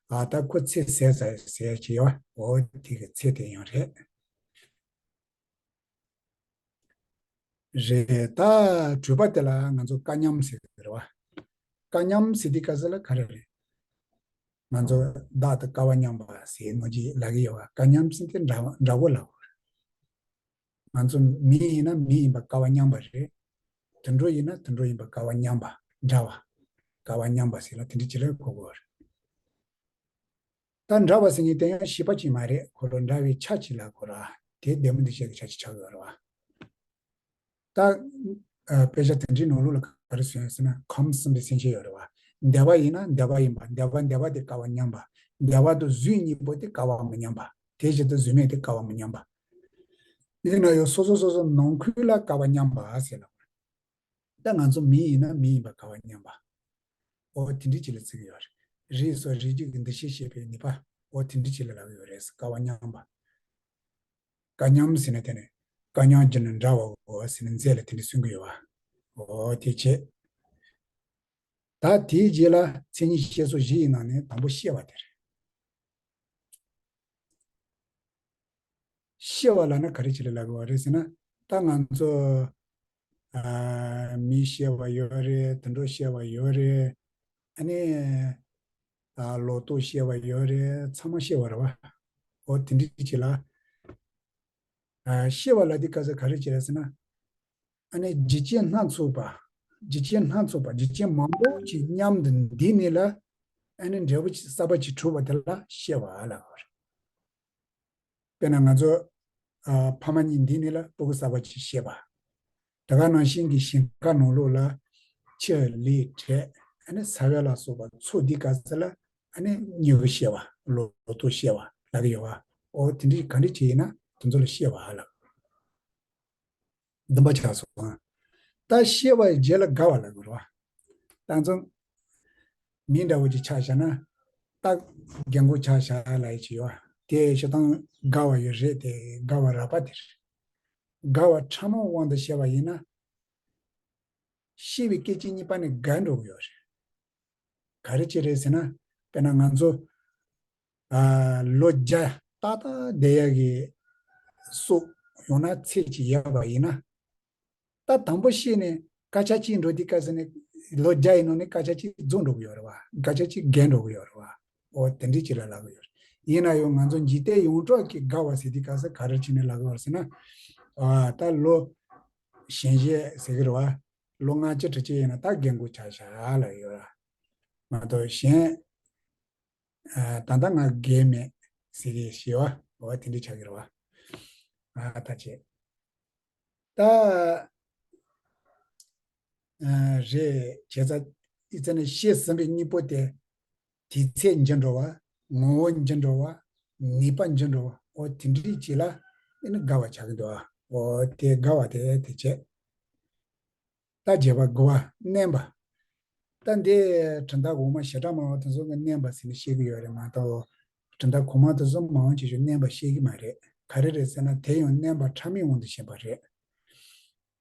ཨ་ད་ཁོ་ཚེ་ཟད་ཟེར་ཟེར་གྱི་ཡོད་པ། འོ་དེ་གི་ཚེ་དེ་ཡང་རེད། རེད། ད་གྲུབ་པ་དེ་ལ་ང་ཚོ་སྐལ་མཉམ་ཟེར་གྱི་རེད་བ། སྐལ་མཉམ་ཟེར་དུས་སྐབས་སུ་ལ་ག་རེ་རེད། ང་ཚོ་བདག་དང་སྐལ་བ་མཉམ་པ་ཟེར་ནོ་ཅིག་ལབ་ཀྱི་ཡོད་བ། སྐལ་མཉམ་ཟེར་དེ་འདྲ་འདྲ་བོ་ལབ་དགོས་རེད། ང་ཚོ་མི་ཡིན་ན་མི་ཡིན་པ་སྐལ་བ་མཉམ་པ་རེད། དུད་འགྲོ་ཡིན་ན་དུད་འགྲོ་ཡིན་པ་སྐལ་བ་མཉམ་པ་འདྲ་བ། སྐལ་བ་མཉམ་པ་ཟེར་ན་དེ་འདྲ་ཅིག་ལ་གོ་དགོས་རེད། ད་འདྲ་བ་ཟེར་མཁན་དེ་ཡང་ཤེས་པ་ཅིག་མ་རེད། ཁོ་རང་འདྲ་བའི་ཆ་ཅིག་ལ་གོ་ར། དེ་ལྡན་མིན་འདུ་བྱེད་ཀྱི་ཆ་ཅིག་ཆགས་ཡོད་རེད་བ། ད་ཨ་དཔེ་ཆ་དེ་འདྲའི་ནང་ལོགས་ལ་ག་རེ་གསུངས་ཡོད་ཟེར་ན། ཁམས་གསུམ་པའི་སེམས་ཅན་ཡོད་རེད་བ། བདེ་བ་ཡིན་ན་བདེ་བ་ཡིན་པ། བདེ་བ་བདེ་བ་དེ་སྐལ་བ་མཉམ་པ། བདེ་བ་དང་བཟོད་གཉིས་པོ་དེ་སྐལ་བ་མི་མཉམ་པ། དེ་བཞིན་དུ་བཟོད་མེད་དེ་སྐལ་བ་མི་མཉམ་པ། ཡིན་ན་ཡང་སོ་སོ་སོ་སོ་ནང་ཁུལ་ལ་སྐལ་བ་མཉམ་པ་ཟེར་ལ། ད་ང་ཚོ་མི་ཡིན་ན་མི་ཡིན་པ་སྐལ་བ་མཉམ་པ། འོ་དེ་འདྲའི་ཅིག་ལ་བརྩི་གི་ཡོད་རེད། རིགས་སོགས་རིགས་རྒྱུད་ཀྱི་འདུ་ཤེས་ཞེས་པའི་ནུས་པ། འོ་དེ་འདྲའི་ཅིག་ལ་ལབ་ཀྱི་ཡོད་རེད། སྐལ་བ་མཉམ་པ། སྐལ་མཉམ་ཟེར་ན་དེ་ནི་སྐལ་མཉམ་བགྱིས་ན་འདྲ་བའོ་ཟེར་ནས་མཛད་ལ་དེ་འདྲ་གསུང་གི་ཡོད་པ། འོ་དེ་བྱས། ད་དེའི་རྗེས་ལ་མཚན་ཉིད་བཤད་སོགས་བཞི་ཡི་ནང་ནས་དང་པོ་སྐྱེ་བ་དེ་རེད། སྐྱེ་བ་ལབ་ན་ག་རེ་བྱས་ལ་ལབ་དགོས་པ་རེད་ཟེར་ན། ད་ང་ཚོ་ཨ་མི་སྐྱེ་བ་ཡོད་རེད། དུད་འགྲོ་སྐྱེ་བ་ཡོད་རེད། ཨ་ནི་ཨ་ལོ་ཏོག་སྐྱེ་བ་ཡོད་རེད། ཚང་མ་སྐྱེ་བ་རེད་བ། འོ་དེ་འདྲ་ཅིག་ལ་ཨ་སྐྱེ་བ་ལབ་དུས་སྐབས་སུ་ག་རེ་བྱས་ལ་ཟེར་ན། ཨ་ནི་འཇིག་རྟེན་སྣ་ཚོགས་པ། འཇིག་རྟེན་སྣ་ཚོགས་པ། འཇིག་རྟེན་མང་པོ་ཅིག་མཉམ་དུ་འདུས་ནས་ལ། ཨ་ནི་འབྲས་བུ་གསར་པ་ཅིག་གྲུབ་པ་དེ་ལ་སྐྱེ་བ་ལབ་དགོས་རེད། དཔེར་ན་ང་ཚོ་ཨ་ཕ་མ་གཉིས་འདུས་ནས་ལ་སྤུ་གུ་གསར་པ་ཅིག་སྐྱེས་པ། དེ་ག་ནང་བཞིན་གྱི་ཞིང་ཁ་ནང་ལོགས་ལ་ཆུ་ལུད་དྲེག་ཨ་ནི་ས་བོན་ལ་སོགས་པ་ཚོགས་དུས་སྐབས་སུ་ལ་ཨ་ནི་མྱུ་གུ་སྐྱེ་བ། ལོ་ཏོག་སྐྱེ་བ་ལབ་ཀྱི་ཡོད་པ། འོ་དེ་འདྲ་ག་འདྲ་ཅིག་ཡིན་ན་དེ་ཚོ་ལ་སྐྱེ་བ་ལབ། བདུན་པ་ཆགས་སོང་ཨ། ད་སྐྱེ་བའི་རྗེས་ལ་རྒ་བ་ལབ་དགོས་རེད་བ། ད་ཚོ་མི་འདྲ་བོ་ཅིག་ཆགས་བཞག་ན། ད་རྒན་གོག་ཆགས་བཞག་ལབ་ཡ་ཅིག་ཡོད་བ། དེ་སྤྱིར་བཏང་རྒ་བ་ཡོད་རེད། དེ་རྒ་བ་རགས་པ་དེ་རེད། རྒ་བ་ཕྲ་མོའི་དབང་དུ་བྱས་པ་ཡིན་ན། སྐྱེ་བའི་སྐད་ཅིག་གཉིས་པ་ནས་རྒ་འགྲོ་གི་ཡོད་རེད། ག་རེ་བྱས་རེད་ཟེར་ན། དཔེར་ན་ང་ཚོ་ཨ་ལོ་བརྒྱ་ཏག་ཏག་བསྡད་ཡག་གི་སྲོག་ཡང་ན་ཚེ་གཅིག་ཡོད་པ་ཡིན་ན། ད་དང་པོ་སྐྱེས་ནས་སྐར་ཆ་གཅིག་འགྲོ་དུས་སྐབས་སུ་ནས་ལོ་བརྒྱ་ཡི་ནང་ནས་སྐར་ཆ་གཅིག་རྫོགས་འགྲོ་གི་ཡོད་རེད་བ། སྐར་ཆ་གཅིག་རྒས་འགྲོ་གི་ཡོད་རེད་བ། འོ་དེ་འདྲ་ཅིག་ལ་ལབ་ཀྱི་ཡོད་རེད། ཡིན་ན་ཡང་ང་ཚོ་འཇིག་རྟེན་ཡོངས་གྲགས་ཀྱི་རྒ་བ་ཟེར་དུས་སྐབས་སུ་ག་རེ་བྱས་ནས་ལབ་ཀྱི་ཡོད་རེད་ཟེར་ན། ཨ་ད་ལོ་གཞོན་ཤོས་ཟེར་གྱི་རེད་བ། ལོ་ལྔ་བཅུ་དྲུག་ཅུ་ཡིན་ན་ད་རྒན་གོག་ཆགས་བཞག་ལབ་ཀྱི་ཡོད་རེད། མ་གཏོགས་གཞན་ཨ་ད་ལྟ་ང་རྒས་མེད་ཟེར་གྱི་ཞེས་པ་འོ་དེ་འདྲ་ཆགས་ཀྱི་རེད་བ། ཨ་ད་བྱས། ད་ཨ་རེད། བྱས་ཙང་ཨི་ཙི་ནས་སྐྱེས་ཟིན་པའི་གཉིས་པོ་དེ། དུས་ཚོད་འགྱུར་འགྲོ་བ། ངོ་བོ་འགྱུར་འགྲོ་བ། ནུས་པ་འགྱུར་འགྲོ་བ། འོ་དེ་འདྲའི་ཅིག་ལ་ཨེ་ནི་རྒ་བ་ཆགས་ཀྱི་འདུག་ཨ། འོ་དེ་རྒ་བ་དེ་དེ་བྱས། ད་བརྒྱད་པ་དགུ་པ་མནན་པ། ད་འདི་གྲུབ་མཐའ་གོང་མ་བྱེ་བྲག་སྨྲ་བ་དེ་ཚོ་གི་མནན་པ་ཟེར་ནས་བཤད་ཀྱི་ཡོད་རེད་མ་གཏོགས། གྲུབ་མཐའ་གོང་མ་དེ་ཚོ་མང་ཆེ་ཤོས་མནན་པ་བཤད་ཀྱི་མ་རེད། ག་རེ་རེད་ཟེར་ན་དེ་ཡང་མནན་པ་ཕྲ་མོའི་དབང་དུ་བྱས་པ་རེད།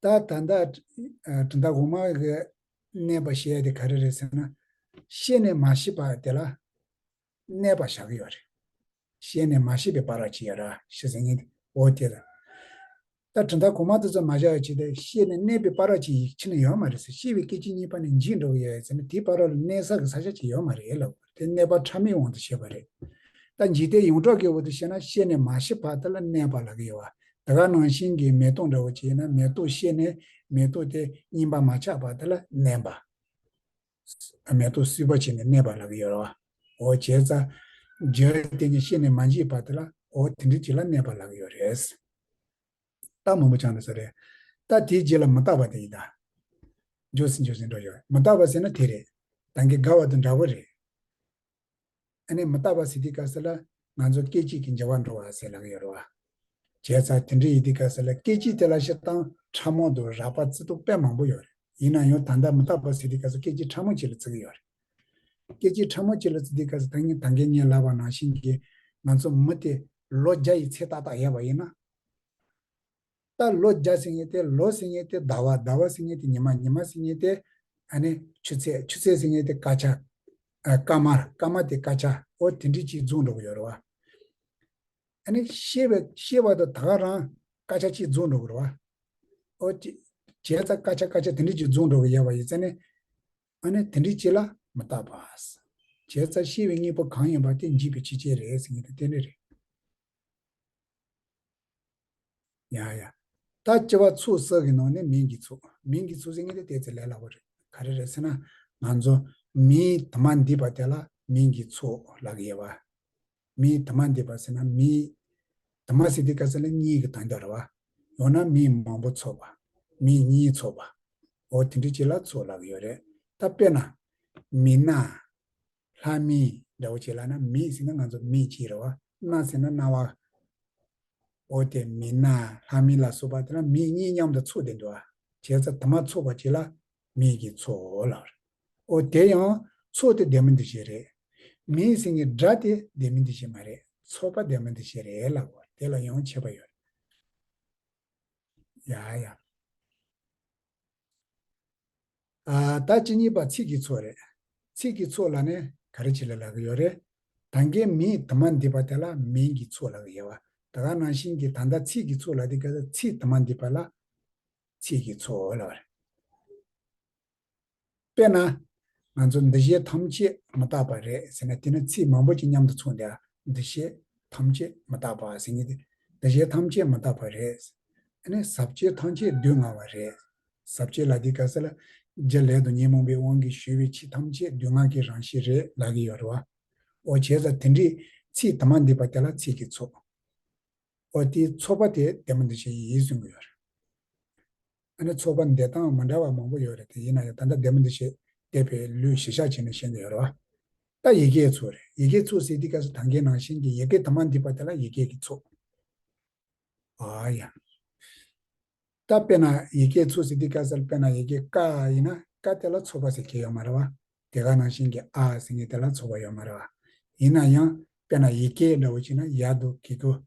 ད་ད་ལྟ་གྲུབ་མཐའ་གོང་མ་གི་མནན་པ་བཤད་ཡ་དེ་ག་རེ་རེད་ཟེར་ན། སྐྱེས་ནས་མ་ཤི་བ་དེ་ལ་མནན་པ་བཞག་གི་ཡོད་རེད། སྐྱེས་ནས་མ་ཤི་བའི་བར་ཅིག་ཡོད་ར་ཤི་ཟེར་མཁན་དེ། འོ་དེ་ལ། ད་གྲུབ་མཐའ་གོང་མ་དེ་ཚོ་མ་བཞག་ཡ་ཅིག་དེ་སྐྱེས་ནས་གནས་པའི་བར་ཅིག་ཡིག་ཆ་ནས་ཡོད་མ་རེད་ཟེར། སྐྱེ་བའི་སྐད་ཅིག་གཉིས་པ་ནས་འཇིག་འགྲོ་གི་ཡོད་ཟེར་ན་དེའི་བར་ལ་གནས་ས་གི་ས་ཆ་ཅིག་ཡོད་མ་རེད་ལབ། དེ་གནས་པ་ཕྲ་མོའི་དབང་དུ་བྱས་པ་རེད། ད་འཇིག་རྟེན་ཡོངས་གྲགས་ཀྱི་འོག་ཏུ་བཤད་ན་སྐྱེས་ནས་མ་ཤི་བར་དེ་ལ་གནས་པ་ལབ་ཀྱི་ཡོད་བ། དེ་ག་ནང་བཞིན་གྱི་མེ་ཏོག་འདྲ་བོ་ཅིག་ཡིན་ན་མེ་ཏོག་སྐྱེས་ནས་མེ་ཏོག་དེ་རྙིང་པ་མ་ཆགས་བར་དེ་ལ་གནས་པ། མེ་ཏོག་སུས་པ་བྱས་ནས་གནས་པ་ལབ་ཀྱི་ཡོད་རེད་བ། འོ་བྱས་ཙང་། རྒྱུ་དེ་ཉིད་སྐྱེས་ནས་མ་འཇིག་པ་དེ་ལ་འོ་དེ་འདྲ་ཅིག་ལ་གནས་པ་ལབ་ཀྱི་ཡོད་རེད། ད་མང་པོ་ཆགས་འདུག་ས་རེད། ད་དེའི་རྗེས་ལ་མི་རྟག་པ་དེ་ཡིན་ད། འགྱུར་སྲིད་འགྱུར་སྲིད་འགྲོ་ཡོད། མི་རྟག་པ་ཟེར་ན་དེ་རེད། ད་གིན་རྒ་བ་དང་འདྲ་བོ་རེད། ཨ་ནི་མི་རྟག་པ་ཟེར་དུས་སྐབས་སུ་ལ་ང་ཚོ་སྐད་ཅིག་གིས་འགྱུར་བ་འགྲོ་བ་ཟེར་ལབ་ཀྱི་ཡོད་རེད་བ། བྱས་ཙང་དེ་འདྲ་ཡིན་དུས་སྐབས་སུ་ལ་སྐད་ཅིག་དེ་ལ་སྤྱིར་བཏང་ཕྲ་མོ་དང་རགས་པ་བརྩི་དུས་དཔེ་མང་པོ་ཡོད་རེད། ཡིན་ན་ཡང་ད་ལྟ་མི་རྟག་པ་ཟེར་དུས་སྐབས་སུ་སྐད་ཅིག་ཕྲ་མོ་ཅིག་ལ་བརྩི་གི་ཡོད་རེད། སྐད་ཅིག་ཕྲ་མོ་ཅིག་ལ་བརྩི་དུས་སྐབས་སུ་ད་ངས་ད་གིན་ངས་ལབ་པ་ནང་བཞིན་གྱི་ང་ཚོ་མི་དེ་ལོ་བརྒྱ་ཡི་ཚད་ཏག་ཏག་ཡོད་པ་ཡིན་ན། ད་ལོ་བརྒྱ་ཟེར་མཁན་དེ་ལོ་ཟེར་མཁན་དེ་ཟླ་བ། ཟླ་བ་ཟེར་མཁན་དེ་ཉི་མ། ཉི་མ་ཟེར་མཁན་དེ་ཨ་ནི་ཆུ་ཚོད། ཆུ་ཚོད་ཟེར་མཁན་དེ་སྐར་ཆ། ཨ། སྐར་མ། སྐར་མ་དེ་སྐར་ཆ། འོ་དེ་འདྲ་ཅིག་རྫོགས་འགྲོ་གི་ཡོད་རེད་བ། ཨ་ནི་ཤེས་པའི། ཤེས་པ་དང་ད་ག་རང་སྐར་ཆ་གཅིག་རྫོགས་འགྲོ་གི་རེད་བ། ཨོ་ཅི། བྱས་ཙང་སྐར་ཆ་སྐར་ཆ་དེ་འདྲ་ཅིག་རྫོགས་འགྲོ་གི་ཡོད་པ་ཡིན་ཙང་ནི། ཨ་ནི་དེ་འདྲ་ཅིག་ལ་མི་རྟག་པ། བྱས་ཙང་ཤེས་པའི་དངོས་པོ་གང་ཡིན་པ་དེ་འཇིག་པའི་ཕྱིར་ཅན་རེད་ཟེར་མཁན་དེ་དེ་འདྲ་རེད། ཡ་ཡ། ད་སྤྱི་བ་ཚོགས་གསུམ་གྱི་ནང་ནས་མིང་གི་ཚོགས། མིང་གི་ཚོགས་ཟེར་མཁན་དེ་ཏོག་ཙམ་ལས་སླ་པོ་རེད། ག་རེ་རེད་ཟེར་ན། ང་ཚོ་མིང་དུ་མ་འདུས་པ་དེ་ལ་མིང་གི་ཚོགས་ལབ་ཀྱི་ཡོད་པ། མིང་དུ་མ་འདུས་པ་ཟེར་ན། མིང་དུ་མ་ཟེར་དུས་སྐབས་སུ་ལ་གཉིས་ཀྱི་དོན་དག་རེད་བ། ཡང་ན་མིང་མང་པོ་ཚོགས་པ། མིང་གཉིས་ཚོགས་པ། འོ་དེ་འདྲ་ཅིག་ལ་ཚོགས་ལབ་ཀྱི་ཡོད་རེད། ད་དཔེར་ན། མི་སྣ། ལྷ་མིན་འདྲ་བོ་ཅིག་ལབ་ན། མི་ཟེར་ན་ང་ཚོ་མི་གཅིག་རེད་བ། སྣ་ཟེར་ན་སྣང་བ། འོ་དེ་མི་སྣ་ལྷ་མིན་ལ་སོགས་པ་དེ་ལ་མིང་གཉིས་མཉམ་དུ་ཚོགས་བསྡད་འདུག་བ། བྱས་ཙང་དུ་མ་ཚོགས་པ་ཅིག་ལ་མིང་གི་ཚོགས་ལབ་རེད། འོ་དེ་ཡང་ཚོགས་དེ་ལྡན་མིན་འདུ་བྱེད་རེད། མིང་ཟེར་མཁན་སྒྲ་དེ་ལྡན་མིན་འདུ་བྱེད་མ་རེད། ཚོགས་པ་ལྡན་མིན་འདུ་བྱེད་རེད་ལབ་དགོས། དེ་ལ་ཡང་ཁྱད་པར་ཡོད་རེད། ཡ་ཡ། ཨ། ད་བཅུ་གཉིས་པ་ཚིག་གི་ཚོགས་རེད། ཚིག་གི་ཚོགས་ལབ་ནས་ག་རེ་བྱེད་ལ་ལབ་ཀྱི་ཡོད་རེད། ད་གིན་མིང་དུ་མ་འདུས་པ་དེ་ལ་མིང་གི་ཚོགས་ལབ་ཀྱི་ཡོད་བ། ད་ག་ནང་བཞིན་གྱི་ད་ལྟ་ཚིག་གི་ཚོགས་ལབ་དུས་སྐབས་སུ་ཚིག་དུ་མ་འདུས་པ་ལ་ཚིག་གི་ཚོགས་ལབ་རེད། དཔེར་ན། ང་ཚོ་འདུ་བྱེད་ཐམས་ཅད་མི་རྟག་པ་རེད་ཟེར་ན། དེ་ནི་ཚིག་མང་པོ་ཅིག་མཉམ་དུ་ཚོགས་འདུག་འདུ་བྱེད་ཐམས་ཅད་མི་རྟག་པ་ཟེར་མཁན་དེ། འདུ་བྱེད་ཐམས་ཅད་མི་རྟག་པ་རེད། ཨ་ནི་ཟབ་ཆོས་ཐམས་ཅད་སྡུག་བསྔལ་བ་རེད། ཟབ་ཆོས་ལབ་དུས་སྐབས་སུ་ལ། རྒྱུ་ལས་དང་ཉོན་མོངས་པའི་དབང་གིས་ཞུ་བའི་ཆོས་ཐམས་ཅད་སྡུག་བསྔལ་གྱི་རང་བཞིན་རེད་ལབ་ཀྱི་ཡོད་རེད་བ། འོ་བྱས་ཙང་དེ་འདྲའི་ཚིག་དུ་མ་འདུས་པ་དེ་ལ་ཚིག་གི་ཚོགས། འོ་དེའི་ཚོགས་པ་དེ་ལྡན་མིན་འདུ་བྱེད་ཡིན་གསུང་གི་ཡོད་རེད། ཨ་ནི་ཚོགས་པ་འདོད་སྟངས་མི་འདྲ་བ་མང་པོ་ཡོད་རེད་དེ། ཡིན་ན་ཡང་ད་ལྟ་ལྡན་མིན་འདུ་བྱེད་འདོད་པའི་ལུགས་གཞིར་བཞག་བྱས་ནས་བཤད་ཀྱི་ཡོད་རེད་བ། ད་ཡི་གེའི་ཚོགས་རེད། ཡི་གེའི་ཚོགས་ཟེར་དུས་སྐབས་སུ་ད་གིན་ནང་བཞིན་གྱི་ཡི་གེ་དུ་མ་འདུས་པ་དེ་ལ་ཡི་གེ་གི་ཚོགས། ཨ་ཡ། ད་དཔེར་ན་ཡི་གེའི་ཚོགས་ཟེར་དུས་སྐབས་སུ་དཔེར་ན་ཡི་གེ་ཀ་ཡིན་ན་ཀ་དེ་ལ་ཚོགས་པ་ཟེར་མཁན་ཡོད་མ་རེད་བ། དེ་ག་ནང་བཞིན་གྱི་ཨ་ཟེར་མཁན་དེ་ལ་ཚོགས་པ་ཡོད་མ་རེད་བ། ཡིན་ན་ཡང་དཔེར་ན་ཡི་གེ་འདྲ་བོ་བྱས་ན་ཡ་དང་གི་གུ།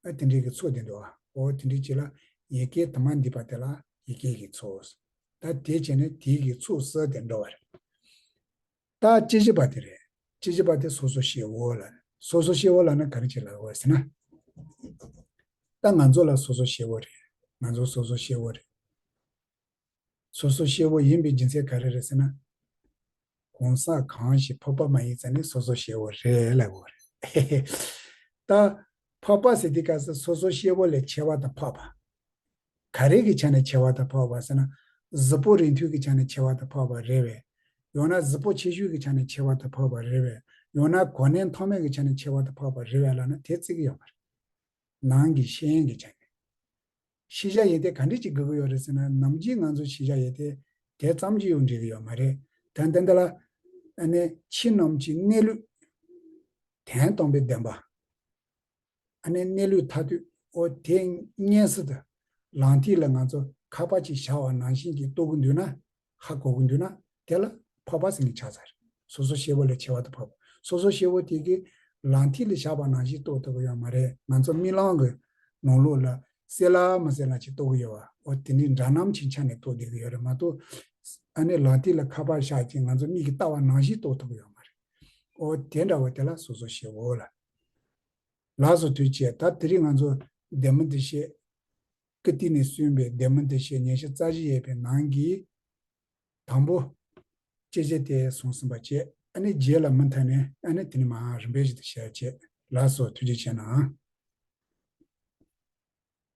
ཨ། དེ་འདྲའི་གི་ཚོགས་དེ་འདུག་བ། འོ་དེ་འདྲའི་ཅིག་ལ་ཡི་གེ་དུ་མ་འདུས་པ་དེ་ལ་ཡི་གེ་གི་ཚོགས། ད་དེ་བྱས་ནས་དེའི་གི་ཚོགས་གསུམ་དེ་འགྲོ་བ་རེད། ད་བཅུ་བཞི་པ་དེ་རེད། བཅུ་བཞི་པ་དེ་སོ་སོ་སྐྱེ་བོ་ལ། སོ་སོ་སྐྱེ་བོ་ལབ་ན་ག་རེ་བྱས་ལབ་དགོས་ཟེར་ན། ད་ང་ཚོ་ལ་སོ་སོ་སྐྱེ་བོ་རེད། ང་ཚོ་སོ་སོ་སྐྱེ་བོ་རེད། སོ་སོ་སྐྱེ་བོ་ཡིན་པའི་རྒྱུ་མཚན་ག་རེ་རེད་ཟེར་ན། གང་ཟག་གང་ཞིག་འཕགས་པ་མ་ཡིན་ཙང་ནི་སོ་སོ་སྐྱེ་བོ་རེད་ལབ་དགོས་རེད། ད་འཕགས་པ་ཟེར་དུས་སྐབས་སུ་སོ་སོ་སྐྱེ་བོ་ལས་ཆེ་བ་དང་འཕགས་པ། ག་རེ་གི་ཆ་ནས་ཆེ་བ་དང་འཕགས་པ་ཟེར་ན། གཟུགས་པོ་རིང་ཐུང་གི་ཆ་ནས་ཆེ་བ་དང་འཕགས་པ་རེད་པས། ཡང་ན་གཟུགས་པོ་ཆེ་ཆུང་གི་ཆ་ནས་ཆེ་བ་དང་འཕགས་པ་རེད་པས། ཡང་ན་གོ་གནས་མཐོ་དམན་གྱི་ཆ་ནས་ཆེ་བ་དང་འཕགས་པ་རེད་པས་ལབ་ན་དེ་བརྩི་གི་ཡོད་མ་རེད། ནང་གི་ཤེས་ཡོན་གྱི་ཆ་ནས། ཤེས་བྱ་ཡོན་ཏན་ག་འདྲ་ཅིག་དགོས་ཀྱི་ཡོད་རེད་ཟེར་ན། ནམ་རྒྱུན་ང་ཚོ་ཤེས་བྱ་ཡོན་ཏན་དེ་ཙམ་གྱིས་ཡང་འགྲིག་གི་ཡོད་མ་རེད། ད་ལྟ་འདི་ལ་ཨ་ནི་ཕྱི་ནང་གི་གནས་ལུགས། དོན་དམ་པའི་བདེན་པ། ཨ་ནི་གནས་ལུགས་མཐར་ཐུག་འོ་དེ་མངོན་སུམ་དུ་ལག་མཐིལ་ལ་ང་ཚོ་ཁ་པར་ཅིག་བཞག་པ་ནང་བཞིན་གྱི་རྟོགས་ཀྱི་འདུག་ན། ཧ་གོ་གི་འདུག་ན། དེ་ལ་འཕགས་པ་ཟེར་མཁན་ཆགས་ཚར། སོ་སོ་སྐྱེ་བོ་ལས་ཆེ་བ་དང་འཕགས་པ། སོ་སོ་སྐྱེ་བོ་དེ་གིས་ལག་མཐིལ་ལ་བཞག་པ་ནང་བཞིན་རྟོགས་ཐུབ་ཀྱི་ཡོད་མ་རེད། ང་ཚོ་རྨི་ལམ་གྱི་ནང་ལོགས་ལ་གསལ་ལ་མི་གསལ་ལ་ཅིག་རྟོགས་ཀྱི་ཡོད་པ། འོ་དེ་འདྲའི་འདྲ་མཉམ་གྱི་ཆ་ནས་རྟོགས་བསྡད་ཀྱི་ཡོད་རེད་མ་གཏོགས། ཨ་ནི་ལག་མཐིལ་ལ་ཁ་པར་བཞག་ཅིང་ང་ཚོ་མིག་གིས་ལྟ་བ་ནང་བཞིན་རྟོགས་ཐུབ་ཀྱི་ཡོད་མ་རེད། འོ་དེ་འདྲ་བ་དེ་ལ་སོ་སོ་སྐྱེ་བོ་ལབ། ལགས་སོ། ཐུགས་རྗེ་ཆེ། ད་དེ་རིང་ང་ཚོ་ལྡན་མིན་འདུ་བྱེད། ཀིརྟི་ནས་གསུངས་པའི་ལྡན་མིན་འདུ་བྱེད་ཉི་ཤུ་རྩ་བཞི་ཡོད་པའི་ནང་གི་དང་པོ་སྐྱེ་མཆེད་དེ་གསུངས་ཟིན་པ་བྱས། ཨ་ནི་རྗེས་ལ་མུ་མཐུད་ནས་ཨ་ནི་དེ་ནས་མར་རིམ་པ་བཞིན་དུ་བཤད་བྱས། ལགས་སོ། ཐུགས་རྗེ་ཆེ་གནང་།